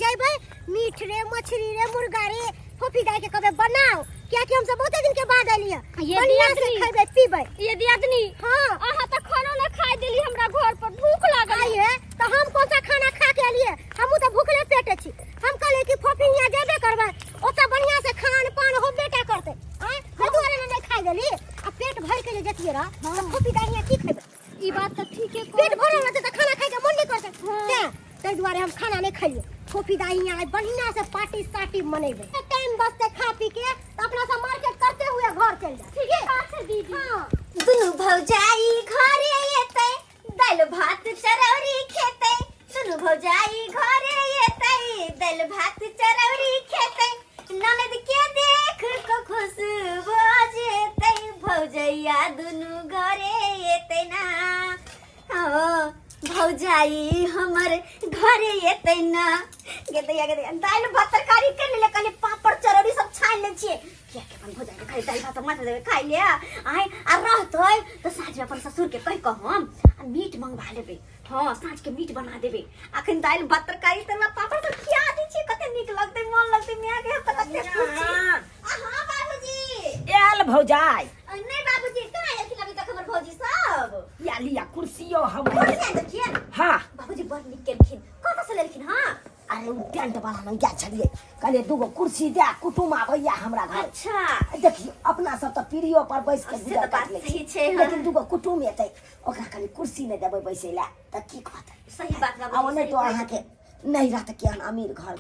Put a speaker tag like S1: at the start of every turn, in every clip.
S1: जेबै मीट रे मछली रे मुर्गा रे फोफी दाई के कहबै बनाओ कियाकि हम सब बहुते दिन के बाद एलियै
S2: ये
S1: बढ़िया से
S2: दियादनी।
S1: खैबै पीबै
S2: ये दियादनी
S1: हाँ
S2: अहाँ तऽ खानो न खाय देली हमरा घर पर भूख लागल
S1: आई है तो हम कौन सा खाना खा के एलियै हमहूँ तऽ भूखले पेटे छी हम कहलियै कि फोफी हियाँ जेबे करबै ओतऽ बढ़िया से खान पान होबे टा करतै आँय ताहि दुआरे ने नहि खाय देली आ पेट भरि के जे जतियै रह तऽ फोफी दाई हियाँ की खैबै
S2: ई बात तऽ ठीके
S1: पेट भरल रहतै तऽ खाना खाइके मन नहि करतै तें ताहि दुआरे हम खाना नहि खैलियै फोफी दाई हियाँ आइ बढ़िया से पार्टी सार्टी मनेबै टाइम बचतै खा पी के तऽ अपना सब मार्केट करते हुए घर चलि जायब
S2: ठीके बात छै दीदी
S1: हाँ
S3: दुनू भौजाई घरे एतै दालि भात चरौरी खेतै दुनू भौजाई घरे एतै दालि भात चरौरी खेतै ननद के देख के खुश भऽ जेतै भौजैया दुनू घरे एतै ना हो भौजाई हमर घरे एतै ना गेदैया गेदैया दालि भात तरकारी कर लेले कहले पापड़ चरौरी सब छानि लै छियै किया के अपन भौजाई के खाली दालि भात माछ देबै खाइ ले आय आ रहतै तऽ साँझमे अपन ससुर के कहि कऽ हम आ मीट मंगवा लेबै हँ साँझ के मीट बना देबै अखन दालि भात तरकारी तरुआ पापड़ सब खिया दै छियै कते नीक लगतै मन लगतै माय के हम तऽ कते खुश छी आ हँ बाबूजी
S4: आयल भौजाई
S3: नहि बाबूजी कहाँ एलखिन अभी तक हमर भौजी सब
S4: या लिया कुर्सियो हम
S3: कुर्सी आनि देलखिन
S4: हाँ
S3: बाबूजी बड़ नीक केलखिन कतऽ से लेलखिन हँ
S4: अरे उ टेंट वाला लग गेल छलियै कहलियै दूगो कुर्सी दे कुटुम आबैया हमरा घर
S3: अच्छा
S4: देखियौ अपना सब तऽ पीढ़ियो पर बैस के
S3: से
S4: गुजर
S3: तऽ बात
S4: काटि लै
S3: सही
S4: छी
S3: छै, हाँ।
S4: लेकिन दूगो कुटुम एतै ओकरा कनि कुर्सी नहि देबै बैसै लए तऽ की कहतै
S3: सही बात
S4: आ
S3: बाबूजी
S4: ओने
S3: सही
S4: तो
S3: बात।
S4: अहाँके नहि रहत केहन अमीर घर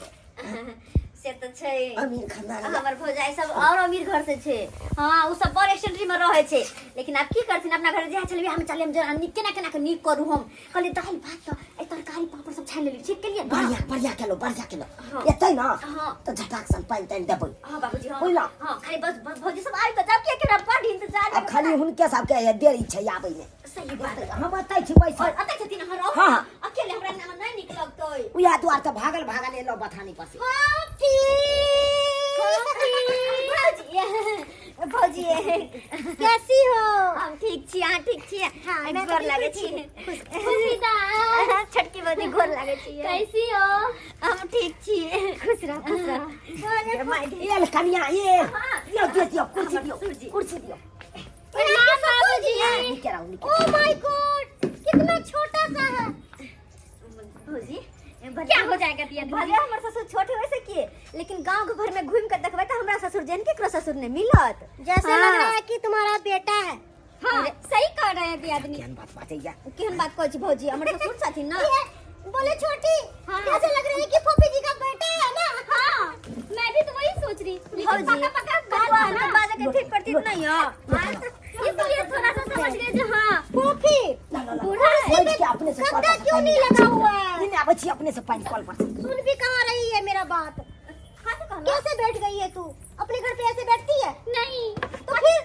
S3: से तऽ छै
S4: अमीर खानदान
S3: हमर भौजाई सब और अमीर घर से छै हाँ उ सब बड़ एक्सेंट्री में रहै छै लेकिन आब की करथिन अपना घर जे चलबे हम चले हम जरा नीक केना केना के नीक करू हम कहलियै दालि भात तऽ ए तरकारी पापड़ सब छानि लेली ठीक केलियै ने
S4: बढ़िया बढ़िया केलो बढ़िया केलो
S3: हाँ।
S4: एतै ना
S3: हाँ।
S4: तऽ झटाक सन पानि तानि देबै
S3: हाँ बाबूजी हाँ
S4: बुझलौं?
S3: हाँ खाली बस बस भौजी सब आबि कऽ जाउ किया केना बड़ इंतजार
S4: आब खाली हुनके सबके देरी छै आबै मे
S3: सही बात
S4: हम एतै छी बैसल
S3: और अतै छथिन अहाँ रहू
S4: हाँ, हाँ।
S3: अकेले हमरा नाम नहि नीक लगतै
S4: उएह दुआर तऽ भागल भागल एलहुँ बथानी पर से
S3: भौजी भौजी
S1: कैसी हो
S3: हम ठीक छी अहाँ ठीक छी
S1: हाँ, मैं तो
S3: गोर लागै
S1: बिल्कुल
S3: छी
S2: खुशी दा
S3: छोटकी भौजी गोर लागै छी
S2: कैसी हो
S3: हम ठीक छी
S2: खुश रह खुश रह
S4: एल कनिया एल
S3: हाँ।
S4: लियो दियो दियो कुर्सी दियो
S3: ससुर जी।
S4: कुर्सी दियो
S2: प्रणाम बाबूजी
S4: नीचे रहू नीचे
S1: ओ my God कितना छोटा सा है
S3: भौजी
S2: क्या हो जाएगा दिया
S3: भले हमर ससुर छोट होय से के लेकिन गांव के घर में घूम के देखबै त हमरा ससुर जन केकरो ससुर नहीं मिलत
S1: जैसे
S3: हाँ।
S1: लग रहा है कि तुम्हारा बेटा है
S2: हाँ सही कह रहे हैं दियादनी
S4: केहन बात बाजैया
S3: केहन बात कहै छी भौजी हमर ससुर छथिन ना
S1: ये, बोले छोटी
S2: हाँ।
S1: कैसे लग रहा है कि फोफी जी का बेटा है ना
S2: हाँ मैं भी तो वही सोच रही लेकिन
S3: भौजी
S2: पक्का पक्का बात
S3: बउआ
S2: है ना
S3: हमके बाजे के ठीक पड़ती नहीं है
S2: इसलिए थोड़ा सा समझ गए जो हाँ
S1: फोफी
S4: ला ला ला
S2: बूढ़ा है
S4: बैठ के अपने से कल
S1: गद्दा
S4: पर से
S1: क्यों
S4: पानी
S1: नहीं लगा हुआ है
S4: नहीं आबै छी अपने से पानी कल पर से
S1: सुन भी कहाँ रही है मेरा बात
S3: कथी कहलौ
S1: कैसे बैठ गई है तू अपने घर पे ऐसे बैठती है
S2: नहीं
S1: तो फिर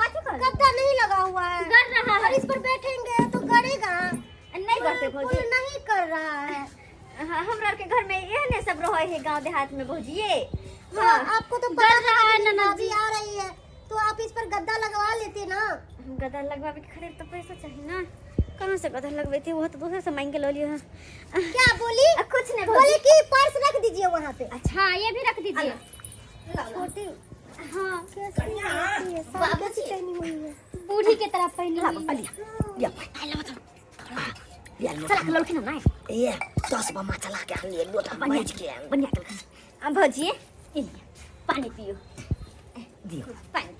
S3: कथी कहलौ
S1: गद्दा नहीं लगा हुआ है
S2: गड़ रहा
S1: और
S2: है
S1: इस पर बैठेंगे तो गड़ेगा
S3: नहीं करते
S1: पुल
S3: भौजी
S1: नहीं कर रहा है
S3: हाँ, हमरा के घर में एहने सब रहे है गांव देहात में भौजी
S1: तो
S3: हाँ
S1: आपको तो
S2: गड़
S1: पता
S2: रहा
S1: था
S2: है
S1: कि मेरी
S2: ननद
S1: भाभी आ रही है तो आप इस पर गद्दा लगवा लेते ना
S3: गद्दा लगवावे के खातिर तो पैसा चाहिए ना कहाँ से गद्दा लगवेती वो तो दूसरे से मांग के लो लियो है
S1: क्या बोली
S3: आ, कुछ नहीं
S1: बोले
S3: भौजी
S1: कि पर्स रख दीजिए वहाँ पे
S2: हाँ ये भी रख दीजिए
S1: छोटी
S2: हाँ
S1: कैसी लगती है? साड़ी कैसी पहनी हुई है
S2: बूढ़ी के तरह पहनी हुई है।
S4: लिया लिया पानी लिया
S3: चला
S4: लोटा
S3: के ललखिन ना
S4: ए 10 बमा चला के आनलियै लोटा
S3: बढ़िया
S4: माजि के आनलियै।
S3: बढ़िया केलखिन आ भौजी ई लिअ, पानी पियो
S4: दियौ
S3: पानी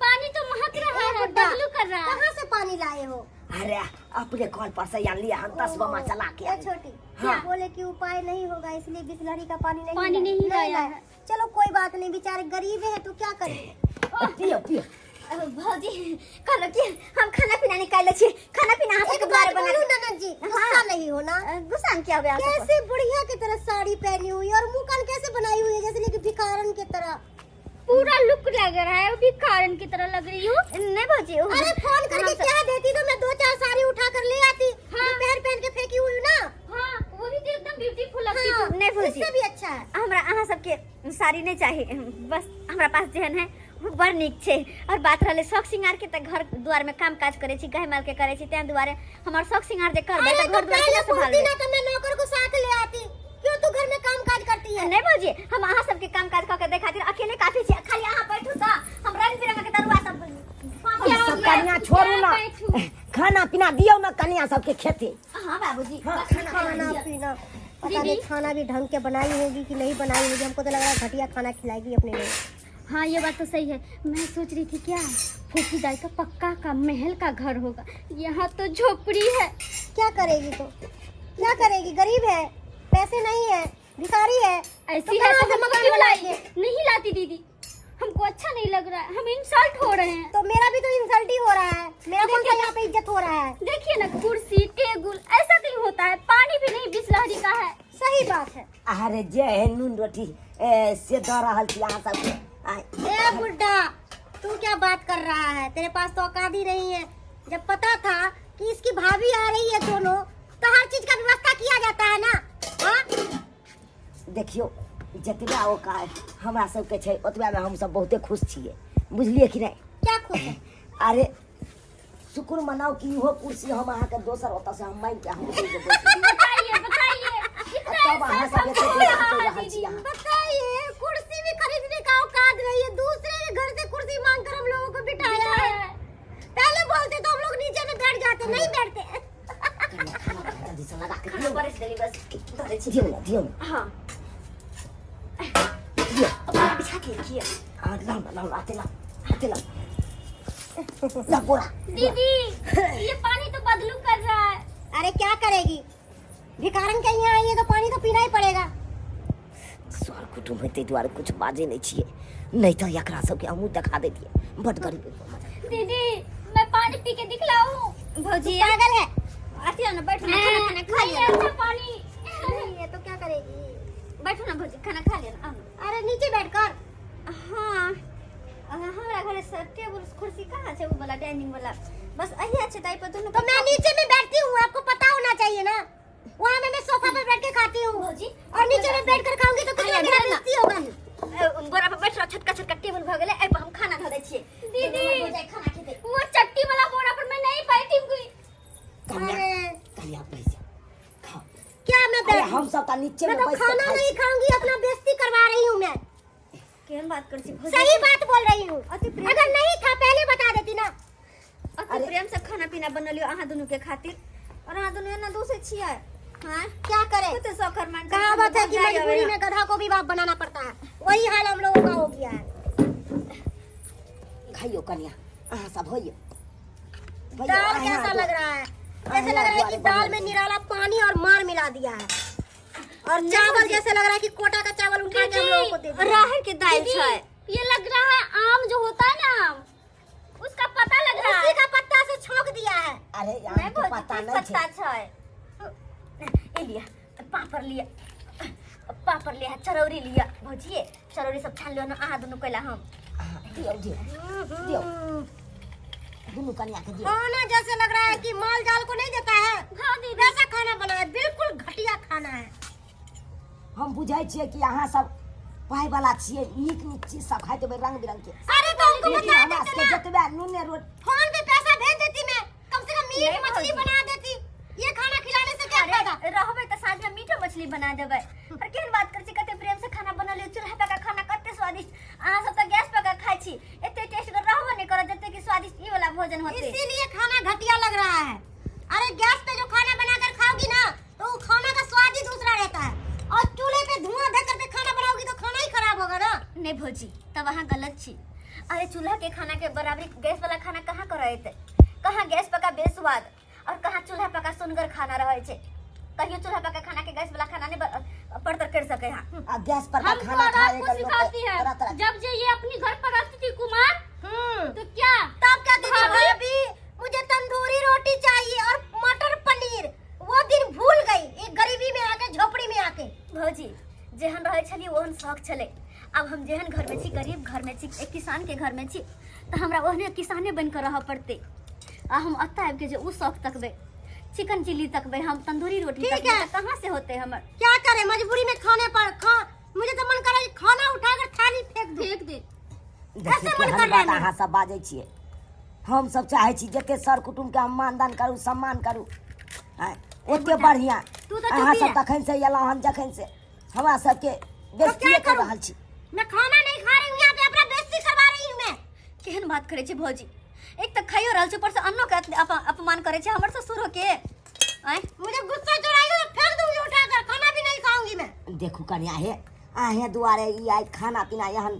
S2: पानी तो महक रहा है
S1: बुड्ढा,
S2: बदलू कर रहा है
S1: कहाँ से पानी लाए हो
S4: अरे अपने कल पर से आनलियै हम 10 बमा चला के
S1: ए
S4: आनलियै।
S1: छोटी
S4: हाँ।
S1: बोले कि उपाय नहीं होगा इसलिए बिस्लरी का पानी नहीं
S2: पानी नहीं लाया है।
S1: चलो कोई बात नहीं बेचारे गरीब है तो क्या करें
S4: पियो पियो
S3: भौजी कहलो कि हम खाना पीना निकाल छी खाना पीना अहाँ
S1: एक
S3: सबके
S1: बात
S3: द्वारे बना
S1: बोलूं ननद जी गुस्सा नहीं होना
S3: गुस्सा में क्या हो गया
S1: कैसे बुढ़िया की तरह साड़ी पहनी हुई और मुंह कान कैसे बनाई हुई है जैसे कि भिखारन की तरह
S2: पूरा लुक लग रहा है वो भी कारण की तरह लग रही हूँ
S3: नहीं भौजी
S1: अरे फोन करके क्या देती तो मैं दो चार साड़ी उठा कर ले आती हाँ। जो पहन पहन के फेंकी हुई हूँ ना
S2: हाँ वो भी तो एकदम ब्यूटीफुल लगती
S1: हाँ,
S3: नहीं भौजी।
S1: इससे भी अच्छा है
S3: हमरा अहाँ सबके साड़ी नहीं चाहिए बस हमरा पास जेहन है वो बड़ नीक छै और बात रहलै शौक श्रृंगार के तऽ घर दुआर में काम काज करै छी गाय माल के करै छी तें दुआरे हमर शौक श्रृंगार जे करबै
S1: अरे
S3: तऽ
S1: तो
S3: घर दुआर
S1: पहले
S3: केना
S1: बोलती
S3: सम्हालबै
S1: ना तो मैं नौकर को साथ ले आती क्यों
S4: ने कनिया सबके खेते।
S3: हाँ बाबूजी,
S4: हाँ,
S3: बस खाना
S1: खाना
S3: बना लिया।
S1: पीना पता नहीं खाना भी ढंग के बनाई होगी कि नहीं बनाई होगी। हमको तो लग रहा है घटिया खाना खिलाएगी अपने लोग।
S2: हाँ ये बात तो सही है। मैं सोच रही थी क्या फूफी दाई का पक्का का महल का घर होगा, यहाँ तो झोपड़ी है।
S1: क्या करेगी तो, क्या करेगी, गरीब है, पैसे नहीं है, भिखारी है।
S2: ऐसी
S1: तो
S2: है
S1: कहाँ
S2: तो
S1: से
S2: हमको
S1: मकान
S2: क्यों लाई?
S1: बनाएंगे?
S2: नहीं लाती दीदी, हमको अच्छा नहीं लग रहा है, हम इंसल्ट हो रहे हैं।
S1: तो मेरा भी तो इंसल्ट ही हो रहा है, मेरा कौन सा यहाँ पे इज्जत हो रहा है।
S2: देखिए ना कुर्सी टेबुल ऐसा कहीं होता है, पानी भी नहीं बिसलहरी का है।
S1: सही बात है।
S4: अरे जे है नून रोटी ए, से दऽ रहल छी अहाँ सबके। आय,
S1: ए बुड्ढा, तू क्या बात कर रहा है, तेरे पास तो औकात ही नहीं है। जब पता था कि इसकी भाभी आ रही है दोनों, तो हर चीज का व्यवस्था किया जाता है ना। हाँ?
S4: देखियो जतबा औकात हमरा सबके छै ओतबा में हमसब बहुते खुश छियै, बुझलियै कि नहि?
S1: क्या खुश है?
S4: अरे शुक्र मनाउ कि इहो कुर्सी हम अहाँके दोसर ओतऽ से हम मांगि के हम दे देबै।
S2: बताइए बताइए, इतना
S4: तब अहाँ
S2: इंसल्ट
S4: सब एते
S2: हमको हो
S4: बेइज्जत
S2: रहा
S4: करि
S2: है
S4: रहल छी
S2: दीदी।
S4: अहाँ।
S1: बताइए, कुर्सी भी खरीदने का औकात नहीं है, दूसरे के घर से कुर्सी मांग कर हम लोगों को बिठाया है। पहले बोलते तो हम लोग नीचे में बैठ जाते, नहीं बैठते।
S4: कनिया खाना बना जल्दी से लगा के
S3: खाना
S4: दियौ।
S3: परसि देली, बस धरै छी।
S4: दियौ ने, दियौ ने।
S3: हाँ।
S4: दियौ।
S3: अपना बिछा के किया।
S4: हाँ, लाउ ने, लाउ ने, आते लाउ, आते लाउ। ला बोरा।
S2: दीदी ये पानी तो बदलू कर रहा है।
S1: अरे क्या करेगी, भिखारन के यहाँ आई है तो पानी तो पीना ही पड़ेगा।
S4: सर कुटुम्ब है ताहि दुआरे कुछ बाजै नहि छियै, नहि तऽ एकरा सबके हमहूँ देखा दैतियै। बड गरीब।
S2: दीदी मैं पानी पी के दिखलाऊं।
S3: भौजी
S1: पागल है।
S3: अथी ना बैठो ना, खाना खाना खा
S2: नहीं
S3: लिया।
S2: अच्छा पानी
S1: नहीं है तो क्या करेगी।
S3: बैठो ना भौजी, खाना खा लिया ना। आउ ना।
S1: अरे नीचे बैठ कर।
S3: हाँ, हमरा घरे से टेबुल कुर्सी कहाँ छै, उ वाला डाइनिंग वाला बस अहिया छै, ताहि पर दुनू।
S1: तो मैं नीचे में बैठती हूँ, आपको पता होना चाहिए ना। वहाँ में मैं सोफा पर बैठ के खाती हूँ
S3: भौजी
S1: और नीचे में बैठ कर खाऊंगी तो कितना
S3: अरे,
S1: मेरा
S3: ना।
S1: बेइज्जती होगा।
S3: बोरा पर बैठ रह, छोटका छोटका टेबुल भऽ गेलै, एहि पर हम खाना धऽ दै छियै।
S2: दीदी।
S3: भौजाई खाना खेतै।
S2: वो चट्टी वाला बोरा पर मैं नहीं बैठूंगी।
S4: कनिया
S1: अरे
S4: कनिया बैस जाउ, खाओ।
S1: क्या मैं
S4: अरे
S1: बैठ,
S4: हम सब तऽ नीचे
S1: मैं
S4: में
S1: तो
S4: बैस के
S1: खाना
S4: खाइ
S1: नहीं
S4: छी।
S1: खाऊंगी, अपना बेइज्जती करवा रही हूँ मैं।
S3: केहन बात करै छी भौजी?
S1: सही बात बोल रही हूँ।
S3: अति प्रेम,
S1: अगर नहीं था पहले बता देती ना।
S3: अति प्रेम से खाना पीना बनलियो अहाँ दुनू के खातिर, और अहाँ दुनू एना दोषे छियै। हाँ
S1: क्या करे,
S3: कते शौकर मान।
S1: कहावत है कि मजबूरी में गधा को भी बाप बनाना पड़ता है, वही हाल हम लोगों का हो गया है।
S4: खाइयो कनिया, अहाँ सब होइयो। भैया,
S1: दाल
S4: अहाँ
S1: कैसा
S4: दो।
S1: लग रहा है? ऐसे लग रहा है कि दाल में निराला पानी और मार मिला दिया है, और चावल जैसे लग रहा है कि कोटा का चावल उठा के हम लोगों को दे दिया।
S3: राहर के दालि
S2: दीदी,
S3: छै।
S2: ये लग रहा है आम जो होता है ना, आम उसका पता लग रहा
S1: उसी
S2: है।
S1: का पत्ता से छोंक दिया है।
S4: अरे
S3: नहि
S4: आम के
S3: भौजी,
S4: पत्ता
S3: तेज
S4: नहि छै।
S3: पत्ता छै। ए लिअ पापड़, लिअ पापड़, लिअ चरौरी, लिअ भौजी चरौरी सब छान लिअ ने अहाँ दुनू कैला हम।
S4: अहाँ दियौ, दियौ दियौ, दुनू कनिया के दियौ।
S1: खाना जैसे लग रहा है कि माल जाल को नहीं देता है,
S2: हाँ दीदी।
S1: वैसा खाना बना है, बिल्कुल घटिया खाना है।
S4: हम बुझै छियै कि अहाँ सब पाइ वाला छियै, नीक नीक चीज सब खाइत हेबै रंग बिरंग के।
S1: अरे तो हमको
S4: लेकिन
S1: बता
S4: हमरा
S1: देते
S4: सबके
S1: ना,
S4: जतबे नूने रोटी
S1: फोन पे पैसा भेज देती मैं, कम से कम मीट
S3: नहीं
S1: मछली
S3: भौजी।
S1: बना देती। ये खाना खिलाने से क्या फायदा?
S3: अरे रहबै तऽ साँझमे मीटो मछली बना देबै। और केहन बात करै छी, कते प्रेम से खाना बनलियो, चूल्हा पर का खाना कते स्वादिष्ट। अहाँ सब तऽ गैस पर का खाइ छी, एते टेस्ट रहबो नहि करत जते कि स्वादिष्ट ई वाला भोजन होते।
S1: इसीलिए खाना घटिया लग रहा है। अरे गैस पे जो खाना बनाकर खाओगी ना तो वो खाना का स्वाद ही दूसरा रहता है, और चूल्हे पे धुआं धर करके खाना बनाओगी तो खाना ही खराब होगा ना।
S3: नहि भौजी, तब अहाँ गलत छी। अरे चूल्हा के खाना के बराबरी गैस वाला खाना कहाँ करत? कहाँ गैस पका बेस्वाद और कहाँ चूल्हा पका सुनगर खाना रहै छै। कहियो चूल्हा पका खाना के गैस वाला खाना नहीं पड़तर कर सके। हाँ
S4: आ गैस पर का
S2: हमको
S4: खाना
S2: और
S4: खाए
S2: आपको
S4: के लोग
S2: सिखाती है।
S4: तरह तरह।
S2: जब जे ये अपनी घर पर रहती थी कुमार तो क्या
S1: तब कहती थी
S2: भाभी?
S1: भाभी मुझे तंदूरी रोटी चाहिए और मटर पनीर, वो दिन भूल गई एक गरीबी में आके, झोपड़ी में आके।
S3: भौजी जेहन रहै छलियै ओहन शौक छलै। आब हम जेहन घरमे छी, गरीब घरमे छी, एक किसानके घरमे छी, तऽ हमरा ओहने किसाने बनि कऽ रहऽ पड़तै। आ हम एतऽ आबिके जे ओ शौक तकबै, चिकन चिल्ली तकबै, हम तंदूरी रोटी
S1: ठीक
S3: तकबै,
S1: है।
S3: तऽ कहाँ से होतै हमर?
S1: क्या करे, मजबूरी में खाने पर खा, मुझे तो मन करे खाना उठाकर थाली फेंक दूं।
S2: फेंक दे।
S4: देखियौ
S1: ऐसे मन
S4: केहन
S1: कर रहा
S4: बात
S1: है।
S4: अहाँ सब बाजै छियै। हम सब चाहै छी जते सर कुटुम्ब के हम मानदान करू, सम्मान करू। आँय, ओते बढ़िया।
S1: तू तऽ
S4: अहाँ
S1: चुपी
S4: सब
S1: है।
S4: तखन से एलहुँ हन, जखन से हमरा सबके बेइज्जतिये कर
S1: करूं?
S4: रहल छी।
S1: मैं खाना नहीं खा रही हूँ यहाँ पे, अपना बेइज्जती करवा रही हूँ मैं।
S3: केहन बात करै छै भौजी? एक तऽ खाइयो रहल छै, ऊपर से अन्नो के अपमान करै छै हमर ससुरो के। आँय,
S1: मुझे गुस्सा चढ़ाई हो तो फेंक दूंगी उठाकर, खाना भी नहीं खाऊंगी मैं।
S4: देखू कनिया हे, अहें दुआरे ई आइ खाना पीना एहन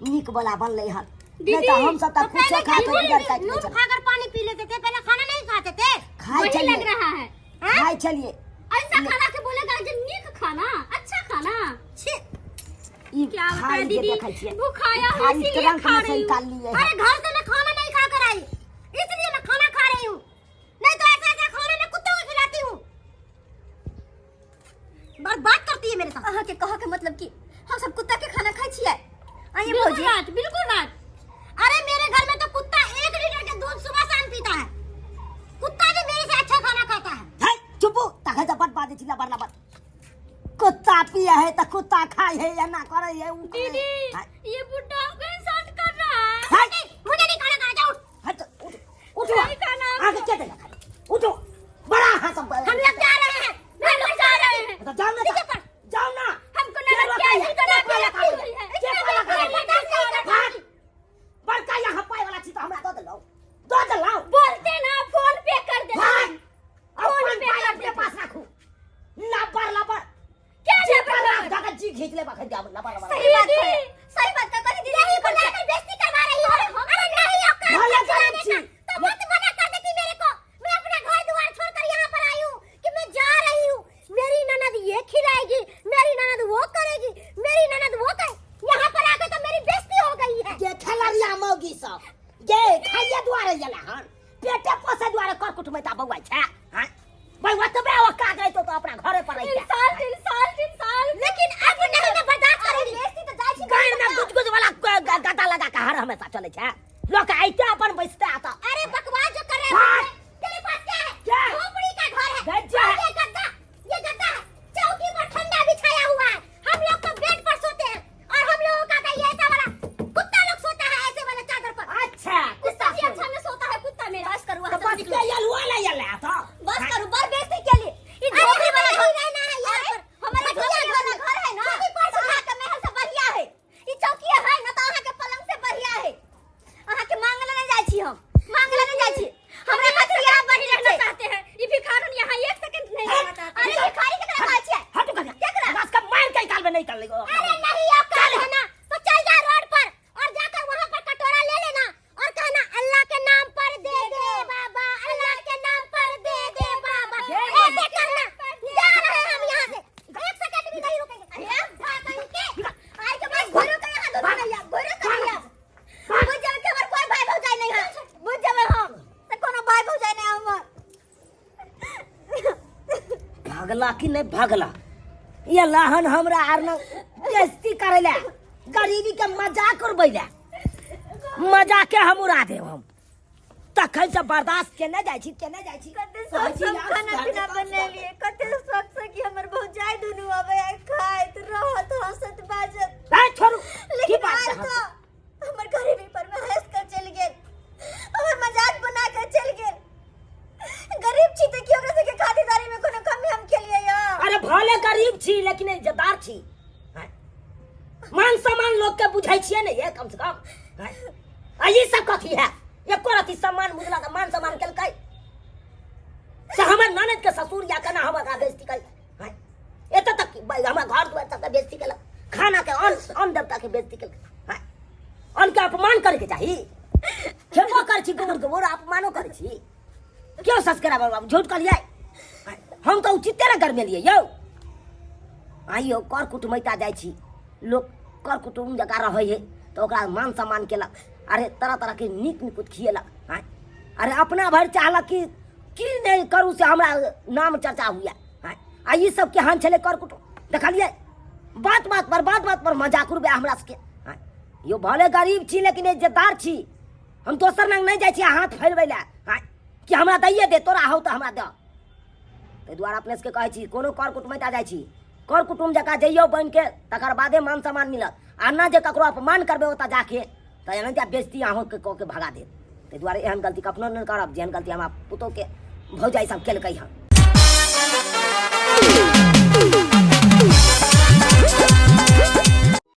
S4: नीक वाला बनलै हन, नहीं
S2: दीदी,
S4: तऽ हमसब तऽ
S1: तो
S4: कुछो
S1: पहले
S4: खा के
S1: क्या
S4: गुजर काटि लै
S1: नून
S4: छलियै।
S1: खाकर पानी पी लेते थे, पहले खाना नहीं खाते थे।
S4: खाइ
S2: वही लग
S4: छलियै,
S2: रहा है।
S4: खाइ छलियै।
S2: ऐसा खाना के बोलेगा जो नीक खाना, अच्छा खाना।
S1: छी।
S4: ई
S2: क्या बताए
S4: थाली जे
S2: दीदी,
S4: देखै छियै,
S2: भूखाया हूँ
S4: थाली
S2: इसीलिए
S4: ट्रंक
S2: खा
S4: में से
S2: रही हूँ।
S4: निकाललियै हन।
S1: अरे घर से मैं खाना नहीं खा कर आई, इसलिए मैं खाना खा रही हूँ, नहीं तो ऐसा ऐसा खाना मैं कुत्तों को खिलाती हूँ। बर्बाद करती है मेरे साथ।
S3: अहाँके कहऽ के मतलब कि हम सब कुत्ता के खाना खाइ छियै? आइए
S2: बिल्कुल
S3: भौजी।
S2: बात, बिल्कुल बात।
S1: अरे मेरे घर में तो कुत्ता 1 लीटर के दूध सुबह शाम पीता है, कुत्ता भी मेरे से अच्छा खाना खाता है।
S4: है चुपू, तखन से बड बाजै छी लबर लबर। कुत्ता पिए है तऽ कुत्ता खाइ है, एना करै है, उ करै है।
S2: दीदी,
S4: है,
S2: ये बुड्ढा हमको इंसल्ट कर रहा है।
S4: है,
S1: मुझे नहीं खाना खाना, जाओ उठ।
S4: हट, उठ, उठो।
S2: नहीं खाना हमको।
S4: आगे के देला खाना? उठो, बड़ा हाथ सब।
S1: हम लोग जा रहे हैं,
S2: हम लोग जा रहे हैं।
S4: तो जाओ ना,
S1: नीचे पर।
S4: जाओ ना।
S2: हमको
S4: के
S2: नरक
S4: रोकै
S2: के
S4: है?
S2: ऐसी तरह
S4: के पाला
S2: की
S4: खाबै?
S2: हुई है।
S4: के पाला खाबै?
S1: बर्दाश्त नहीं कर
S4: भाग। बड़का यहाँ पाय वाला छी तऽ हमरा दऽ देलहुँ, दऽ देलहुँ।
S2: बोलते ना, फोन पे कर देते।
S4: भाग।
S2: फोन
S4: अपन
S2: पे
S4: पाय
S2: कर
S4: अपने
S2: देते।
S4: पास राखू। लबर लबर
S2: क्या
S4: जी
S2: लबर
S4: पर
S2: लबर?
S4: राख दऽ के जी घीच लेब अखन जाब लबर लबर।
S3: सही बात
S2: दीदी।
S3: कहै, सही बात कहै दीदी।
S1: यही बुलाकर बेइज्जती करवा रही हो। अरे नहीं औकात
S4: भले
S1: है
S4: गरीब
S1: खिलाने
S4: छी।
S1: का, तो मत मना कर देती मेरे को। मैं अपना घर द्वार छोड़कर यहाँ पर आई हूँ कि मैं जा रही हूँ, मेरी ननद ये खिलाएगी, मेरी ननद वो करेगी, मेरी ननद वो करे, यहाँ पर आके तो मेरी बेइज्जती हो गई है।
S4: गे खेलरिया मौगी सब गे खाइए दुआरे गेला हन, पेटे पोसे दुआरे कर कुटुमैता बौआ छै। हाँ बौआ, तबे औकात रहितौ तऽ अपना घरे पर रहितै।
S2: Insult, insult, insult.
S1: लेकिन अब नहीं मैं बर्दाश्त करूंगी।
S3: बेइज्जती तऽ जाइ छी।
S4: गाय में गुज गुज वाला गद्दा लगा के हर हमेशा चलै छै लोक, आइते अपन बैसते आता।
S1: अरे बकवास जो कर रहे
S4: भाग।
S1: हैं, तेरे पास क्या है?
S4: क्या?
S1: झोपड़ी का घर है।
S4: गज्जा
S1: और
S4: है।
S1: ये गद्दा, ये गद्दा है, चौकी पर ठंडा बिछाया हुआ है। हम लोग तो बेड पर सोते हैं और हम लोगों का तो ये ऐसा वाला कुत्ता लोग सोता है ऐसे वाला चादर पर।
S4: अच्छा,
S2: कुत्ता
S4: कुत्ता
S2: भी अच्छा में सोता है, कुत्ता मेरा।
S3: बस करू
S4: तऽ
S3: अहाँ सब,
S4: बस
S3: निकलू।
S4: के यलुआ ले यला तऽ।
S3: बस करू, बड़ बेइज्जती केली। ई
S1: अरे
S3: झोपड़ी वाला
S1: हमें
S3: घर
S1: नहीं रहना है यहाँ पर।
S3: हमारे
S1: घटिया
S3: झोपड़ी
S1: घर
S3: वाला
S1: में।
S3: घर है ना,
S1: चौकी पर
S3: तऽ अहाँके महल से बढ़िया है। ई चौकी है ना, तऽ अहाँके पलंग से बढ़िया है। अहाँके मांगले नहि जाइ छी हम, मांगले नहि जाइ छी। हमरा खातिर यहाँ
S2: वही
S3: बढ़िया
S2: रहना
S3: छै।
S2: चाहते हैं, ये भिखारन यहाँ एक सेकंड नहीं रहना चाहते।
S3: अरे भिखारी केकरा कहै छियै?
S4: हटू कनिया,
S3: केकरा?
S4: बस के मारि के निकालबे नहि निकालबै।
S1: अरे नहीं औकात है ना तो चल जा रोड पर और जाकर वहाँ पर कटोरा ले लेना और कहना अल्लाह के नाम पर दे दे बाबा, अल्लाह के नाम पर दे दे बाबा, ऐसे करना। जा रहे हैं हम यहाँ से, एक सेकंड भी नहीं रुकेंगे। अरे भागन के
S3: आइ के बाद घुरो के यहाँ दुनू नैया, घुरो के नैया। बुझ जेबै कि हमर कोई भाई भौजाई नहीं है, बुझ जेबै हम तऽ कोनो भाई भौजाई नहीं हमर।
S4: भागला कि नहि भागला? ये लाहन हमरा आर न बेइज्जती करै ले, गरीबी के मजाक उड़बै ले, मजाक के हम उड़ा देब। हम तखन से बर्दाश्त केने जाइ छी, केने जाइ छी।
S3: कते
S4: कहै
S3: शौक
S4: छी,
S3: से हम
S4: यार,
S3: खाना
S4: सुधार
S3: पीना
S4: के काम सुधार।
S3: बनेलियै, कते शौक से कि हमर भौजाई दुनू अबै आ खाइत रहत, हँसत बाजत।
S4: ए, छोड़ू की
S3: लेकिन
S4: बात
S3: आयल
S4: छै?
S3: तऽ हमर गरीबी पर में हँस कर चलि गेल, हमर मजाक बना कर चलि गेल। गरीब छी तऽ की ओकरा सबके खातिरदारी में कोनो कमी हम केलियै यऽ?
S4: अरे भले गरीब छी लेकिन इज्जतदार छी, हैं? मान सम्मान लोग के बुझै छियै ने ये कम से कम, हैं? आ ई सब कथी है? एको रति सम्मान बुझला तऽ मान सम्मान केलकै से हमर ननद के ससुर या केना हमर बेइज्जती करै, हैं? एतऽ तक कि हमरा घर दुआर तक के बेइज्जती केलक, खाना के अन्न अन्न देवता के बेइज्जती केलक, हैं? अन्न के अपमान करैके चाही? खेबो करै छी गोबर गोबर, अपमानो करै छी। क्यों सस्करा बाबू झूठ कहलियै? हम तऽ उचिते ने गरमेलियै यौ। आइयो कर कुटुमैता जाइ छी, लोक कर कुटुम जकाँ रहै है तऽ ओकरा मान सम्मान केलक, अरे तरह तरहके नीक निकुत खिएलक, आँय। अरे अपना भरि चाहलक कि की नहि करू से हमरा नाम चर्चा हुए, आँय। आ ई सब केहन छलै कर कुटुम देखलियै? बात बात पर, बात बात पर मजाक उड़बै हमरा सबके, आँय। यौ भले गरीब छी लेकिन इज्जतदार छी, हम दोसर लग नहि जाइ छी हाथ फैलबै लए, आँय, कि हमरा दैये दे, तोरा हौ तऽ हमरा दऽ। ताहि दुआरे अपने सबके कहै छी, कोनो कर कुटुमैता जाइ छी, कर कुटुम जकाँ जइयौ बनिके, तकर बादे मान सम्मान मिलत। आ नहि जे ककरो अपमान करबै ओतऽ जाके तऽ एनाहिते बेइज्जती अहूँके कऽ के भगा देत। ताहि दुआरे एहन गलती कखनो नहि करब जेहन गलती हमरा पुतोहके भौजाइ सब केलकै हन।